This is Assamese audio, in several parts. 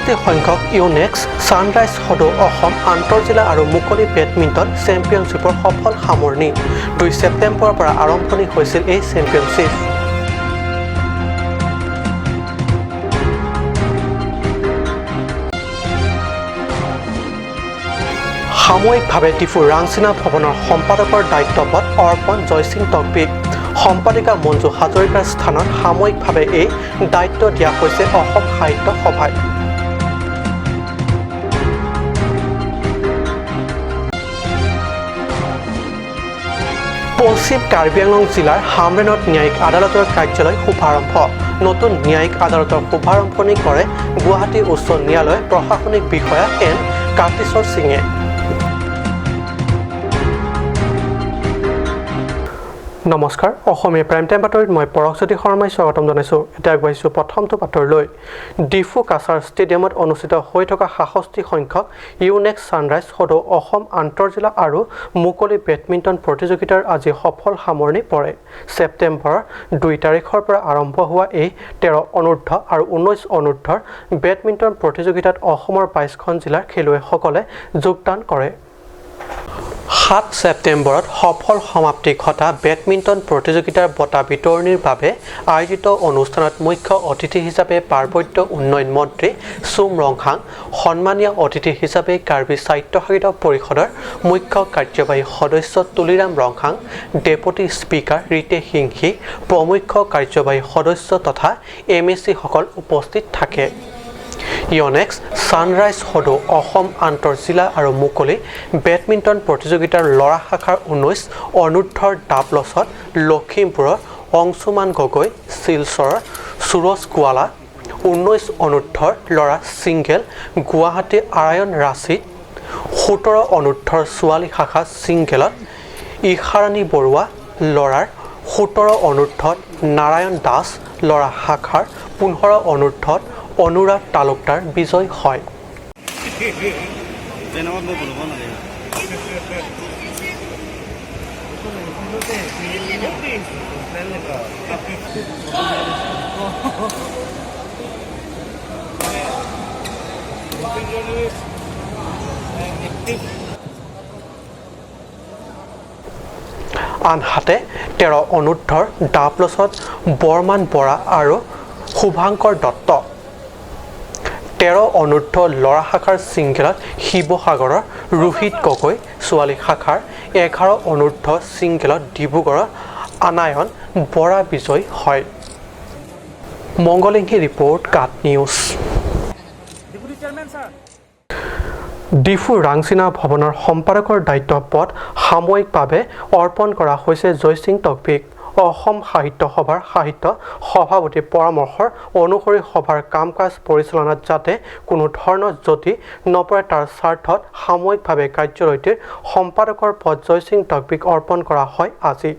66 সংখ্যক ইউনেক্স ছানৰাইজ সদৌ অসম আন্তঃজিলা আৰু মুকলি বেডমিণ্টন চেম্পিয়নশ্বিপৰ সফল সামৰণি। 2 ছেপ্টেম্বৰৰ পৰা আৰম্ভণি হৈছিল এই চেম্পিয়নশ্বিপ। সাময়িকভাৱে ডিফু ৰাংচিনা ভৱনৰ সম্পাদকৰ দায়িত্বপদ অৰ্পণ জয়সিং টকবিক। সম্পাদিকা মঞ্জু হাজৰিকাৰ স্থানত সাময়িকভাৱে এই দায়িত্ব দিয়া হৈছে অসম সাহিত্য সভাই। পশ্চিম কাৰ্বি আংলং জিলাৰ হামৰেণত ন্যায়িক আদালতৰ কাৰ্যালয় শুভাৰম্ভ। নতুন ন্যায়িক আদালতৰ শুভাৰম্ভণি কৰে গুৱাহাটী উচ্চ ন্যায়ালয়ৰ প্ৰশাসনিক বিষয়া এন কাৰ্তিশ্বৰ সিঙে। নমস্কাৰ, অসমীয়া প্ৰাইম টাইম বাতৰিত মই পৰশজ্যোতি শৰ্মাই স্বাগতম জনাইছোঁ। এতিয়া আগবাঢ়িছোঁ প্ৰথমটো বাতৰিলৈ। ডিফু কাছাৰ ষ্টেডিয়ামত অনুষ্ঠিত হৈ থকা 67 সংখ্যক ইউনেক্স ছানৰাইজ সদৌ অসম আন্তঃজিলা আৰু মুকলি বেডমিণ্টন প্ৰতিযোগিতাৰ আজি সফল সামৰণি পৰে। ছেপ্টেম্বৰৰ 2 তাৰিখৰ পৰা আৰম্ভ হোৱা এই 13 অনুৰ্ধ আৰু 19 অনুৰ্ধৰ বেডমিণ্টন প্ৰতিযোগিতাত অসমৰ 22খন জিলাৰ খেলুৱৈসকলে যোগদান কৰে। 7 ছেপ্টেম্বৰত সফল সমাপ্তি ঘটা বেডমিণ্টন প্ৰতিযোগিতাৰ বঁটা বিতৰণীৰ বাবে আয়োজিত অনুষ্ঠানত মুখ্য অতিথি হিচাপে পাৰ্বত্য উন্নয়ন মন্ত্ৰী চুম ৰংহাং, সন্মানীয় অতিথি হিচাপে কাৰ্বি স্বায়ত্তশাসিত পৰিষদৰ মুখ্য কাৰ্যবাহী সদস্য তুলিৰাম ৰংহাং, ডেপুটি স্পীকাৰ ৰিতেশ সিংহী, প্ৰমুখ্য কাৰ্যবাহী সদস্য তথা এম এ চিসকল উপস্থিত থাকে। ইয়নেক্স ছানৰাইজ সদৌ অসম আন্তঃজিলা আৰু মুকলি বেডমিণ্টন প্ৰতিযোগিতাৰ ল'ৰা শাখাৰ 19 অনুৰ্ধৰ ডাবলছত লখিমপুৰৰ অংশুমান গগৈ, শিলচৰৰ সুৰজ গোৱালা, 19 অনুৰ্ধৰ ল'ৰা ছিংগল গুৱাহাটীৰ আৰায়ণ ৰাছিদ, 17 অনুৰ্ধৰ ছোৱালী শাখা ছিংগলত ঈশাৰাণী বৰুৱা, ল'ৰাৰ 17 অনুৰ্ধত নাৰায়ণ দাস, ল'ৰা শাখাৰ 15 অনুৰ্ধত অনুৰাগ তালুকদাৰ বিজয়ী হয়। তেনেকুৱা মই বনাব নালাগে। আনহাতে 13 অনুৰ্ধৰ ডাবলছত বৰ্মান বৰা আৰু শুভাংকৰ দত্ত, 13 অনুৰ্ধ ল'ৰা শাখাৰ ছিংগলত শিৱসাগৰৰ ৰোহিত গগৈ, ছোৱালী শাখাৰ 11 অনুৰ্ধ ছিংগলত ডিব্ৰুগড়ৰ আনায়ন বৰা বিজয়ী হয়। মংগলিংহী ৰিপৰ্ট, কাট news. Deputy Chairman, sir. Diphu Rangchina ভৱনৰ সম্পাদকৰ দায়িত্ব পদ সাময়িকভাৱে অৰ্পণ কৰা হৈছে জয়সিং টকবিক। অসম সাহিত্য সভাৰ সাহিত্য সভাপতিৰ পৰামৰ্শৰ অনুসৰি সভাৰ কাম কাজ পৰিচালনাত যাতে কোনো ধৰণৰ যতি নপৰে, তাৰ স্বাৰ্থত সাময়িকভাৱে কাৰ্যালয়টিৰ সম্পাদকৰ পদ জয়সিং টকবিক অৰ্পণ কৰা হয়। আজি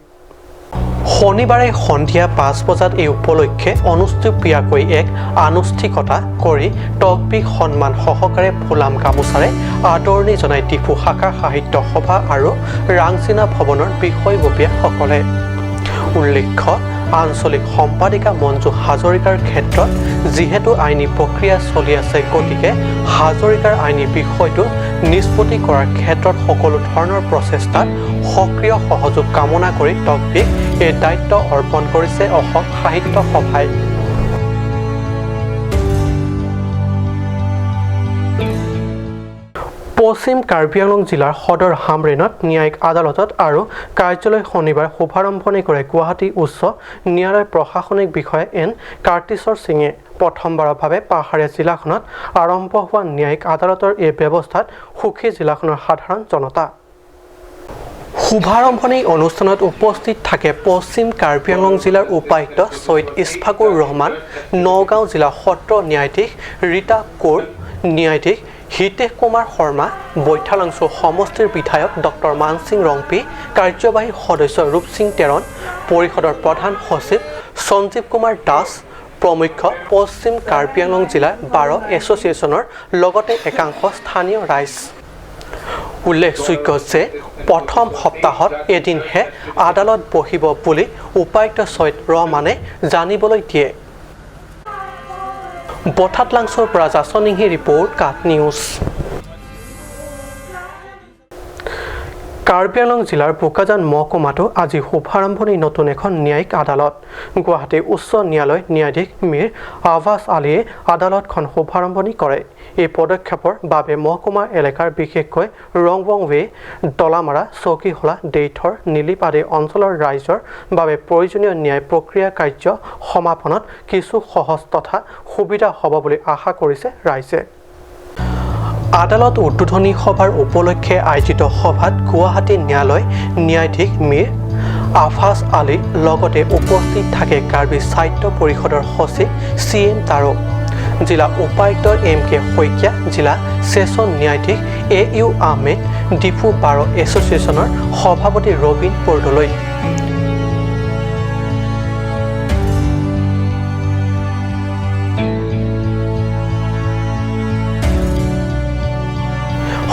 শনিবাৰে সন্ধিয়া 5 বজাত এই উপলক্ষে অনুষ্টুপীয়াকৈ এক আনুষ্ঠানিকতা কৰি টকবিক সন্মান সহকাৰে ফুলাম গামোচাৰে আদৰণি জনাই ডিফু শাখা সাহিত্য সভা আৰু ৰাংচিনা ভৱনৰ বিষয়ববীয়াসকলে। উল্লেখ্য, আঞ্চলিক সম্পাদিকা মঞ্জু হাজৰিকাৰ ক্ষেত্ৰত যিহেতু আইনী প্ৰক্ৰিয়া চলি আছে, গতিকে হাজৰিকাৰ আইনী বিষয়টো নিষ্পত্তি কৰাৰ ক্ষেত্ৰত সকলো ধৰণৰ প্ৰচেষ্টাত সক্ৰিয় সহযোগ কামনা কৰি টকবিক এই দায়িত্ব অৰ্পণ কৰিছে অসম সাহিত্য সভাই। পশ্চিম কাৰ্বি আংলং জিলাৰ সদৰ হামৰেণত ন্যায়িক আদালতত আৰু কাৰ্যালয় শনিবাৰে শুভাৰম্ভণি কৰে গুৱাহাটী উচ্চ ন্যায়ালয়ৰ প্ৰশাসনিক বিষয়া এন কাৰ্তিশ্বৰ সিঙে। প্ৰথমবাৰৰ বাবে পাহাৰীয়া জিলাখনত আৰম্ভ হোৱা ন্যায়িক আদালতৰ এই ব্যৱস্থাত সুখী জিলাখনৰ সাধাৰণ জনতা। শুভাৰম্ভণি অনুষ্ঠানত উপস্থিত থাকে পশ্চিম কাৰ্বি আংলং জিলাৰ উপায়ুক্ত ছৈয়দ ইছফাকুৰ ৰহমান, নগাঁও জিলা সত্ৰ ন্যায়াধীশ ৰীতা কৌৰ, ন্যায়াধীশ হিতেশ কুমাৰ শৰ্মা, বৈঠালাংছু সমষ্টিৰ বিধায়ক ডক্টৰ মানসিং ৰংপি, কাৰ্যবাহী সদস্য ৰূপসিং টেৰণ, পৰিষদৰ প্ৰধান সচিব সঞ্জীৱ কুমাৰ দাস প্ৰমুখ্য পশ্চিম কাৰ্বি আংলং জিলাৰ বাৰ এছ'চিয়েশ্যনৰ লগতে একাংশ স্থানীয় ৰাইজ। উল্লেখযোগ্য যে প্ৰথম সপ্তাহত এদিনহে আদালত বহিব বুলি উপায়ুক্ত ছৈয়দ ৰহমানে জানিবলৈ দিয়ে। বঠাতলাংছ'ৰ পৰা জাছনিংহি ৰিপৰ্ট, কাট নিউজ। কাৰ্বি আংলং জিলাৰ বোকাজান মহকুমাতো আজি শুভাৰম্ভণি নতুন এখন ন্যায়িক আদালত। গুৱাহাটী উচ্চ ন্যায়ালয় ন্যায়াধীশ মীৰ আৱাজ আলীয়ে আদালতখন শুভাৰম্ভণি কৰে। এই পদক্ষেপৰ বাবে মহকুমা এলেকাৰ বিশেষকৈ ৰংবংৱে, দলামাৰা, চকীহোলা, দেইথৰ, নীলিপ আদি অঞ্চলৰ ৰাইজৰ বাবে প্ৰয়োজনীয় ন্যায় প্ৰক্ৰিয়া কাৰ্য সমাপনত কিছু সহজ তথা সুবিধা হ'ব বুলি আশা কৰিছে ৰাইজে। আদালত উদ্বোধনী সভাৰ উপলক্ষে আয়োজিত সভাত গুৱাহাটী ন্যায়ালয় ন্যায়াধীশ মীৰ আফাজ আলীৰ লগতে উপস্থিত থাকে কাৰ্বি সাহিত্য পৰিষদৰ সচিব চি এম তাৰো, জিলা উপায়ুক্ত এম কে শইকীয়া, জিলা ছেছন ন্যায়াধীশ এ ইউ আহমেদ, ডিফু বাৰ এছ'চিয়েশ্যনৰ সভাপতি ৰবীন বৰদলৈ।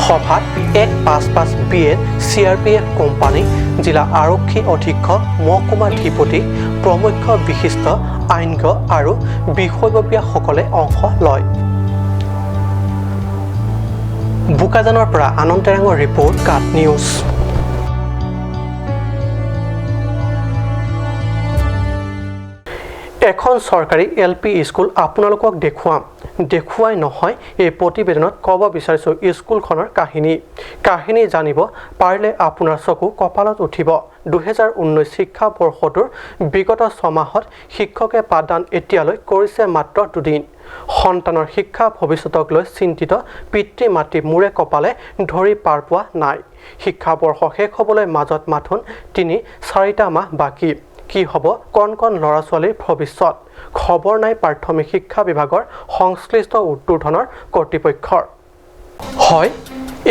সভাত 155 B N C R P F company, জিলা আৰক্ষী অধীক্ষক, মহকুমাধিপতি প্ৰমুখ্য বিশিষ্ট আইনজ্ঞ আৰু বিষয়ববীয়াসকলে অংশ লয়। বোকাজানৰ পৰা আনন্দ টেৰাঙৰ ৰিপৰ্ট, কাট নিউজ। এখন চৰকাৰী এল পি স্কুল আপোনালোকক দেখুৱাম, দেখুৱাই নহয় এই প্ৰতিবেদনত ক'ব বিচাৰিছোঁ স্কুলখনৰ কাহিনী। কাহিনী জানিব পাৰিলে আপোনাৰ চকু কপালত উঠিব। 2019 শিক্ষাবৰ্ষটোৰ বিগত ছমাহত শিক্ষকে পাঠদান এতিয়ালৈ কৰিছে মাত্ৰ দুদিন। সন্তানৰ শিক্ষা ভৱিষ্যতক লৈ চিন্তিত পিতৃ মাতৃ মূৰে কপালে ধৰি পাৰ পোৱা নাই। শিক্ষাবৰ্ষ শেষ হ'বলৈ মাজত মাথোন 3-4টা মাহ বাকী। কি হ'ব কণ কণ ল'ৰা ছোৱালীৰ ভৱিষ্যত? খবৰ নাই প্ৰাথমিক শিক্ষা বিভাগৰ সংশ্লিষ্ট উত্তোধনৰ কৰ্তৃপক্ষৰ। হয়,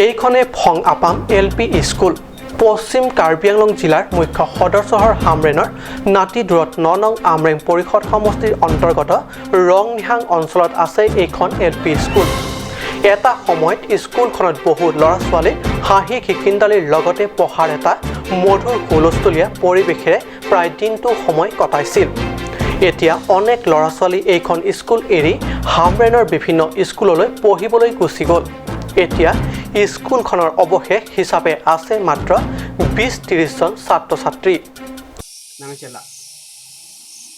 এইখনে ফং আপাম এল পি স্কুল, পশ্চিম কাৰ্বি আংলং জিলাৰ মুখ্য সদৰ চহৰ হামৰেনৰ নাতি দূৰত ন নং আমৰেং পৰিষদ সমষ্টিৰ অন্তৰ্গত ৰংনিহাং অঞ্চলত আছে এইখন এল পি স্কুল। এটা সময়ত স্কুলখনত বহু ল'ৰা ছোৱালী হাঁহি খিকিন্দালিৰ লগতে পঢ়াৰ এটা মধুৰ হুলস্থুলীয়া পৰিৱেশেৰে প্ৰায় দিনটো সময় কটাইছিল। এতিয়া অনেক ল'ৰা ছোৱালী এইখন স্কুল এৰি হামৰেনৰ বিভিন্ন স্কুললৈ পঢ়িবলৈ গুচি গ'ল। এতিয়া স্কুলখনৰ অৱশেষ হিচাপে আছে মাত্ৰ 20-30জন ছাত্ৰ ছাত্ৰী।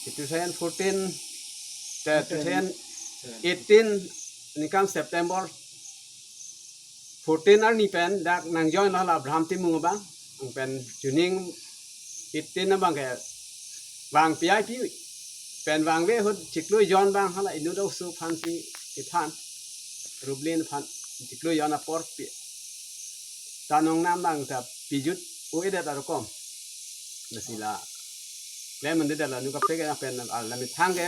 2014, 2018 September 14 ar ni pen dak nang join la Abraham Timung ba ang pen tuning 18 na bang ke wang PIP pen wang we hut chiklui jon bang hala inu do su phan si ki phan rublin phan chiklui jon a por pi ta nong nam bang ta pijut u ide ta kom lasila le man de la nu ka pe ka pen la mi thang ke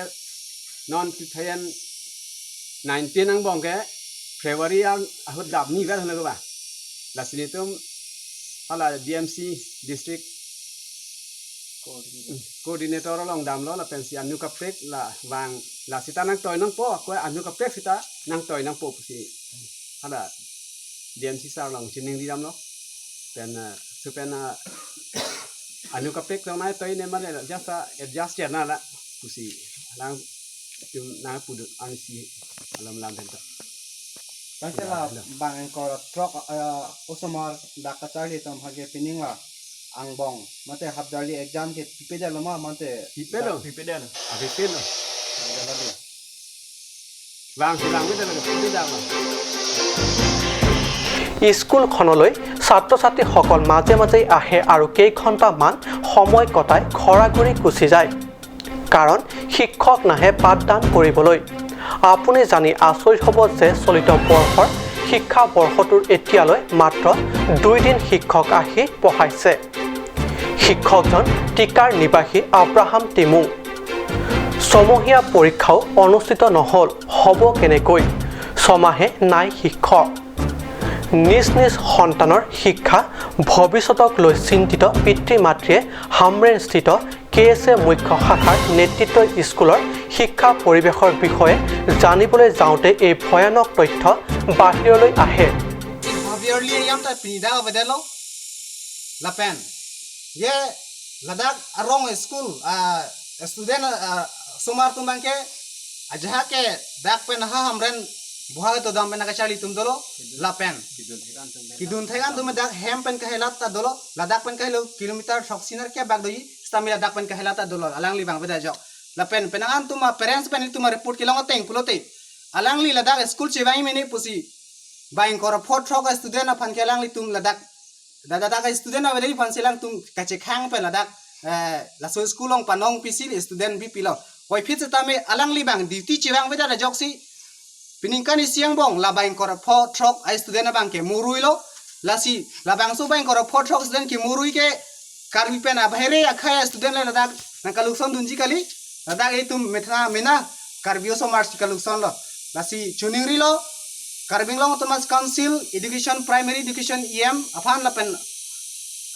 non 2019 ang bong ke February ang ahud dap ni ga thana ba la sinitum hala DMC district coordinator long dam lo la pensi anu ka prek la wang la sita nang toy nang po ko anu ka prek sita nang toy nang po si hala DMC sar long chining di dam lo pen su pen anu ka prek long nai toy ne ma le just adjust ya na la pusi lang tum na pu an si alam lam pen ta Pansela bang angkor truck osomar daka charli tom hage pining la angbong mate habdali exam ke pipedal ma mate pipedal pipedal a pipedal bang silang pipedal pipedal স্কুলখনলৈ ছাত্ৰ ছাত্ৰীসকল মাজে মাজে আহে আৰু কেইঘণ্টামান সময় কটাই ঘৰাঘৰি গুচি যায়, কাৰণ শিক্ষক নাহে পাঠদান কৰিবলৈ। আপুনি জানি আচৰিত হ'ব যে চলিত বৰ্ষৰ শিক্ষাবৰ্ষটোৰ এতিয়ালৈ মাত্ৰ 2 দিন শিক্ষক আহি পঢ়াইছে। শিক্ষকজন টিকাৰ নিবাসী আব্ৰাহাম টিমু। ছমহীয়া পৰীক্ষাও অনুষ্ঠিত নহ'ল, হ'ব কেনেকৈ? ছমাহে নাই শিক্ষক। নিজ নিজ সন্তানৰ শিক্ষা ভৱিষ্যতক লৈ চিন্তিত পিতৃ মাতৃয়ে হামৰেনস্থিত কে এছ এ মুখ্য শাখাৰ নেতৃত্ব স্কুলৰ শিক্ষা পৰিৱেশৰ বিষয়ে জানিবলৈ যাওঁতে এই ভয়ানক তথ্য বাহিৰলৈ আহে। Ladakh arong school student sumar tumbangke Ajaha ke dak pen ha hamren buha to dam pen ka Charlie tum dolo la pen kidun thaigan tum dak hem pen ka helat ta dolo la dak pen ka helo kilometer soksinar ke bag doi stamila dak pen ka helat ta dolo alang li bang beda jo la pen penangan tum parents pen tum report kilong teng pulote alang li ladak school chewai mene pusi baing kor phot thok student afan ke alang li tum ladak dada ka student aveli fan silang tum kache khang pen ladak la so school ong panong pisi student bi pilo koi phit tame alang li bang duty chewang beda da jok si piningkan siang bong la baing kor pho thok ai student bang ke murui lo la si la bang so baing kor pho thok student ki murui ke karbi pen abhere akhaya student la ladak na kalukson dunji kali ladak ei tum methna mena karbio so mars kalukson lo la si chuning ri lo Karbing Long Autonomous Council Education Primary Education EM afan la pen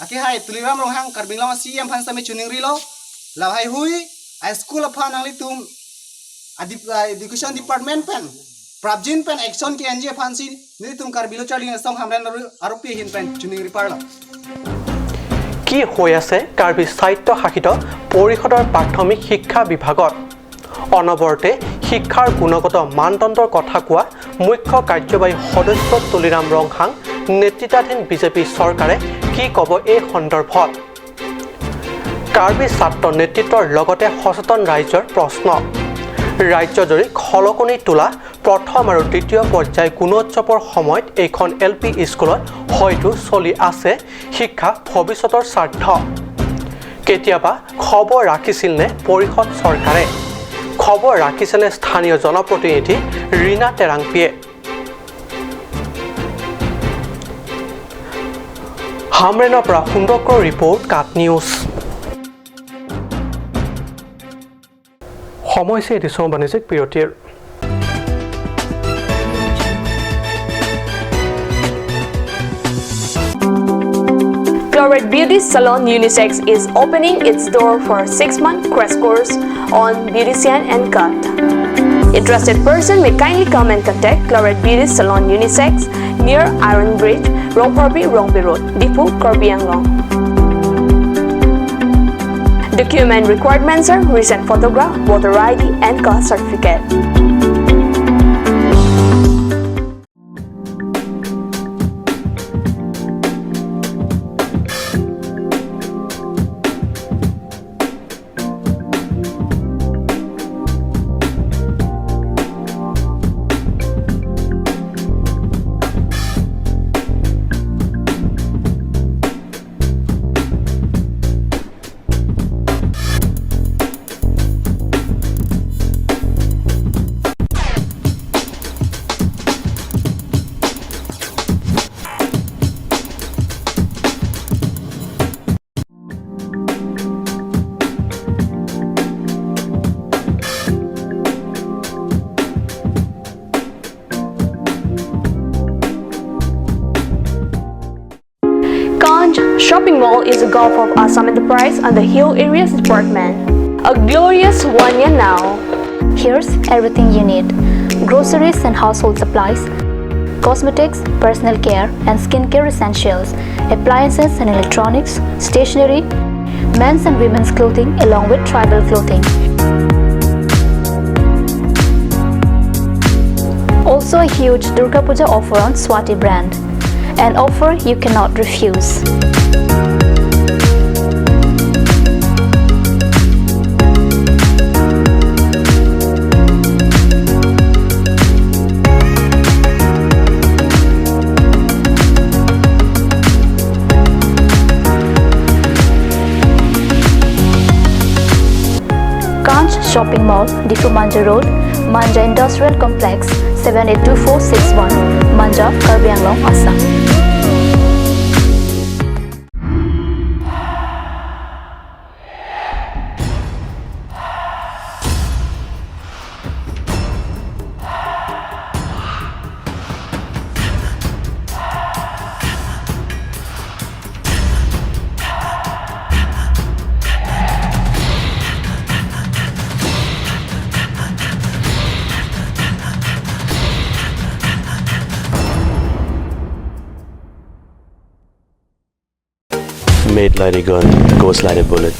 ake hai Tuliram Ronghang Karbing Long CM phan same chuning ri lo la hai hui a school afan angli tum education department pen prabjin pen action ke NG phan si ni tum karbilo charling song hamran aropi hin pen chuning ri parla. কি হৈ আছে কাৰ্বি স্বায়ত্ত শাসিত পৰিষদৰ প্ৰাথমিক শিক্ষা বিভাগত? অনবৰতে শিক্ষাৰ গুণগত মানদণ্ডৰ কথা কোৱা মুখ্য কাৰ্যবাহী সদস্য তুলিৰাম ৰংহাং নেতৃত্বাধীন বিজেপি চৰকাৰে কি ক'ব এই সন্দৰ্ভত? কাৰ্বি ছাত্ৰ নেতৃত্বৰ লগতে সচেতন ৰাইজৰ প্ৰশ্ন। ৰাজ্যজুৰি খলকনি তোলা প্ৰথম আৰু দ্বিতীয় পৰ্যায় গুণোৎসৱৰ সময়ত এইখন এল পি স্কুলত হয়তো চলি আছে শিক্ষা ভৱিষ্যতৰ স্বাৰ্থ। কেতিয়াবা খবৰ ৰাখিছিলনে পৰিষদ চৰকাৰে? খবৰ ৰাখিছেনে স্থানীয় জনপ্ৰতিনিধি ৰীণা তেৰাংপিয়ে? হামৰেনৰ পৰা সুন্দৰকৰ ৰিপৰ্ট, কাট নিউজ। সময় হৈছে এটি বাণিজ্যিক বিৰতিৰ। Chloride Beauty Salon Unisex is opening its door for a 6-month crash course on beautician and cut. Interested person may kindly come and contact Chloride Beauty Salon Unisex near Iron Bridge, Rongpharpi, Rongpi Road, Diphu, Karbi Anglong. Document requirements are recent photograph, voter ID and caste certificate. Shopping Mall is a Gulf of Assam enterprise on the Hill Areas Department. A glorious 1 year now. Here's everything you need: groceries and household supplies, cosmetics, personal care and skincare essentials, appliances and electronics, stationery, men's and women's clothing along with tribal clothing. Also a huge Durga Puja offer on Swati brand. An offer you cannot refuse. Kanch Shopping Mall, Diphu Manja Road, Manja Industrial Complex, 782461, Manja, Karbi Anglong, Assam. Made like a gun, goes like a bullet.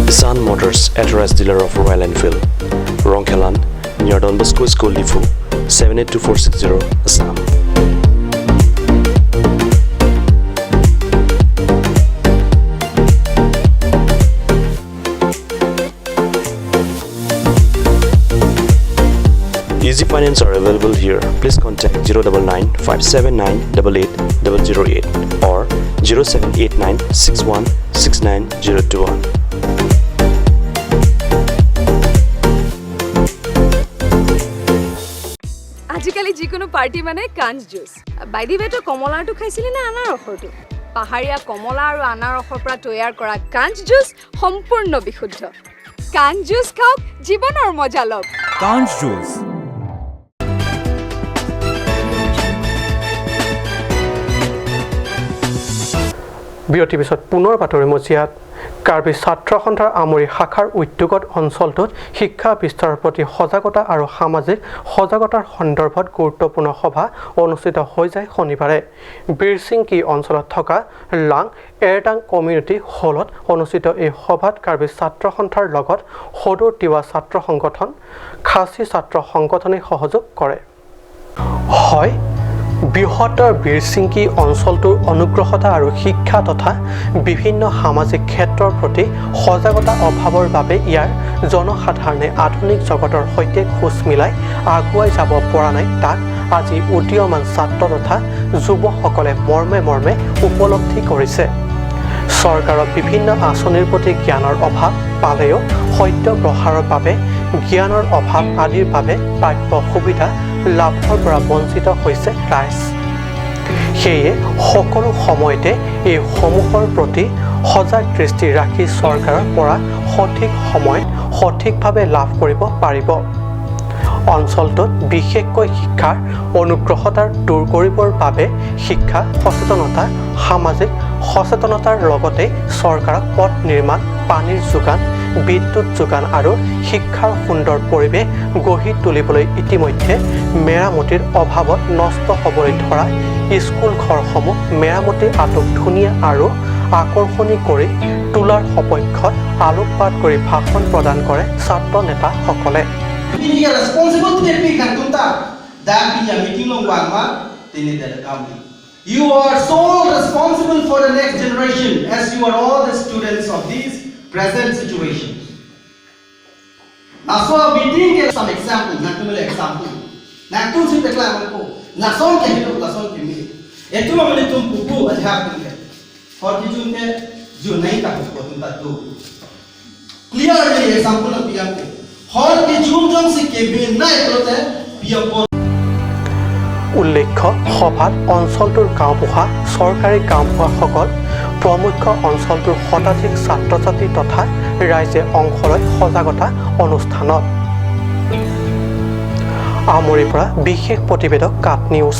Sun Motors, authorized dealer of Royal Enfield, Rongkhelan, near Don Bosco School, Diphu, 782460, Assam. Easy finance are available here. Please contact 099 579 88 008 or 0789 61 69 021. আজিকালি যিকোনো পাৰ্টি মানে কাঞ্চ জুচ। বাই the ৱে, তই কমলাৰটো খাইছিলি নে আনাৰসৰটো? পাহাৰীয়া কমলা আৰু আনাৰসৰ পৰা তৈয়াৰ কৰা কাঞ্চ জুচ সম্পূৰ্ণ বিশুদ্ধ। কাঞ্চ জুচ খাওক, জীৱনৰ মজা লওক। কাঞ্চ জুচ। বিৰতিৰ পিছত পুনৰ বাতৰি মজিয়াত। কাৰ্বি ছাত্ৰ সন্থাৰ আমৰি শাখাৰ উদ্যোগত অঞ্চলটোত শিক্ষা বিস্তাৰৰ প্ৰতি সজাগতা আৰু সামাজিক সজাগতাৰ সন্দৰ্ভত গুৰুত্বপূৰ্ণ সভা অনুষ্ঠিত হৈ যায় শনিবাৰে। বীৰসিংকি অঞ্চলত থকা লাং এৰটাং কমিউনিটি হলত অনুষ্ঠিত এই সভাত কাৰ্বি ছাত্ৰ সন্থাৰ লগত সদৌ তিৱা ছাত্ৰ সংগঠন, খাচী ছাত্ৰ সংগঠনে সহযোগ কৰে। হয়, বৃহত্তৰ বীৰসিংকি অঞ্চলটোৰ অনুগ্ৰহতা আৰু শিক্ষা তথা বিভিন্ন সামাজিক ক্ষেত্ৰৰ প্ৰতি সজাগতা অভাৱৰ বাবে ইয়াৰ জনসাধাৰণে আধুনিক জগতৰ সৈতে খোজ মিলাই আগুৱাই যাব পৰা নাই, তাক আজি উদীয়মান ছাত্ৰ তথা যুৱকসকলে মৰ্মে মৰ্মে উপলব্ধি কৰিছে। চৰকাৰৰ বিভিন্ন আঁচনিৰ প্ৰতি জ্ঞানৰ অভাৱ পালেও সত্য প্ৰসাৰৰ বাবে জ্ঞানৰ অভাৱ আদিৰ বাবে প্ৰাপ্য সুবিধা লাভৰ পৰা বঞ্চিত হৈছে ৰাইজ। সেয়ে সকলো সময়তে এই সমূহৰ প্ৰতি সজাগ দৃষ্টি ৰাখি চৰকাৰৰ পৰা সঠিক সময়ত সঠিকভাৱে লাভ কৰিব পাৰিব। অঞ্চলটোত বিশেষকৈ শিক্ষাৰ অনুগ্ৰহতাৰ দূৰ কৰিবৰ বাবে শিক্ষা সচেতনতা, সামাজিক সচেতনতাৰ লগতে চৰকাৰক পথ নিৰ্মাণ, পানীৰ যোগান, বিদ্যুৎ যোগান আৰু শিক্ষাৰ সুন্দৰ পৰিৱেশ গঢ়ি তুলিবলৈ ইতিমধ্যে মেৰামতিৰ অভাৱত নষ্ট হ'বলৈ ধৰা স্কুল ঘৰসমূহ মেৰামতি আটক ধুনীয়া আৰু আকৰ্ষণীয় কৰি তোলাৰ সপক্ষত আলোকপাত কৰি ভাষণ প্ৰদান কৰে ছাত্ৰ নেতাসকলে। You are so responsible for the next generation as you are all the students of these present situations. Now, so we didn't get some examples, not too many examples. Now, two simple examples. Lason ke hilo, lason ke mili. Etu mamne tum pupu adhar tum ke. For kijun ke jo nahi ta kuch tum ta do. Clearly example na piyam ko. For kijun jong se ke bin na eklote piyam ko. উল্লেখ্য, সভাত অঞ্চলটোৰ গাঁওবুঢ়া, চৰকাৰী গাঁওবুঢ়াসকল, প্ৰমুখ্য অঞ্চলটোৰ শতাধিক ছাত্ৰ ছাত্ৰী তথা ৰাইজে অংশ লয় সজাগতা অনুষ্ঠানত। আমৰিৰ পৰা বিশেষ প্ৰতিবেদক, কাট নিউজ।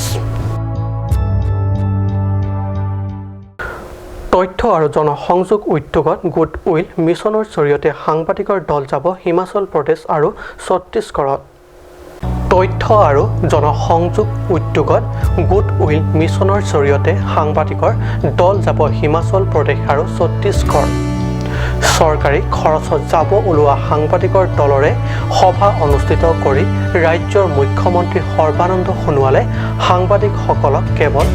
তথ্য আৰু জনসংযোগ উদ্যোগত গুড will মিছনৰ জৰিয়তে সাংবাদিকৰ দল যাব হিমাচল প্ৰদেশ আৰু ছত্তীশগড়ত। তথ্য আৰু জনসংযোগ উদ্যোগত গুড will মিছনৰ জৰিয়তে সাংবাদিকৰ দল যাব হিমাচল প্ৰদেশ আৰু ছত্তীশগড়। চৰকাৰী খৰচত যাব ওলোৱা সাংবাদিকৰ দলৰে সভা অনুষ্ঠিত কৰি ৰাজ্যৰ মুখ্যমন্ত্ৰী সৰ্বানন্দ সোণোৱালে সাংবাদিকসকলক কেৱল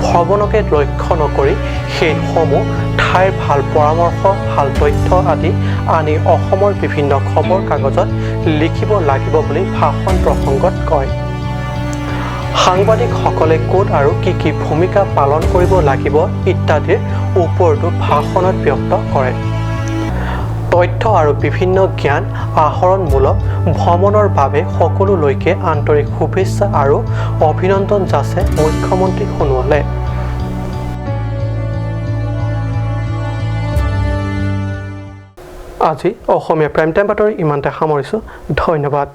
ভ্ৰমণকে লক্ষ্য নকৰি সেইসমূহ ঠাইৰ ভাল পৰামৰ্শ, ভাল তথ্য আদি আনি অসমৰ বিভিন্ন খবৰ কাগজত লিখিব লাগিব বুলি ভাষণ প্ৰসংগত কয়। সাংবাদিকসকলে ক'ত আৰু কি কি ভূমিকা পালন কৰিব লাগিব ইত্যাদিৰ ওপৰতো ভাষণত ব্যক্ত কৰে। তথ্য আৰু বিভিন্ন জ্ঞান আহৰণমূলক ভ্ৰমণৰ বাবে সকলোলৈকে আন্তৰিক শুভেচ্ছা আৰু অভিনন্দন যাচে মুখ্যমন্ত্ৰী সোণোৱালে। আজি অসমীয়া প্ৰাইম টাইম বাতৰি ইমানতে সামৰিছোঁ। ধন্যবাদ।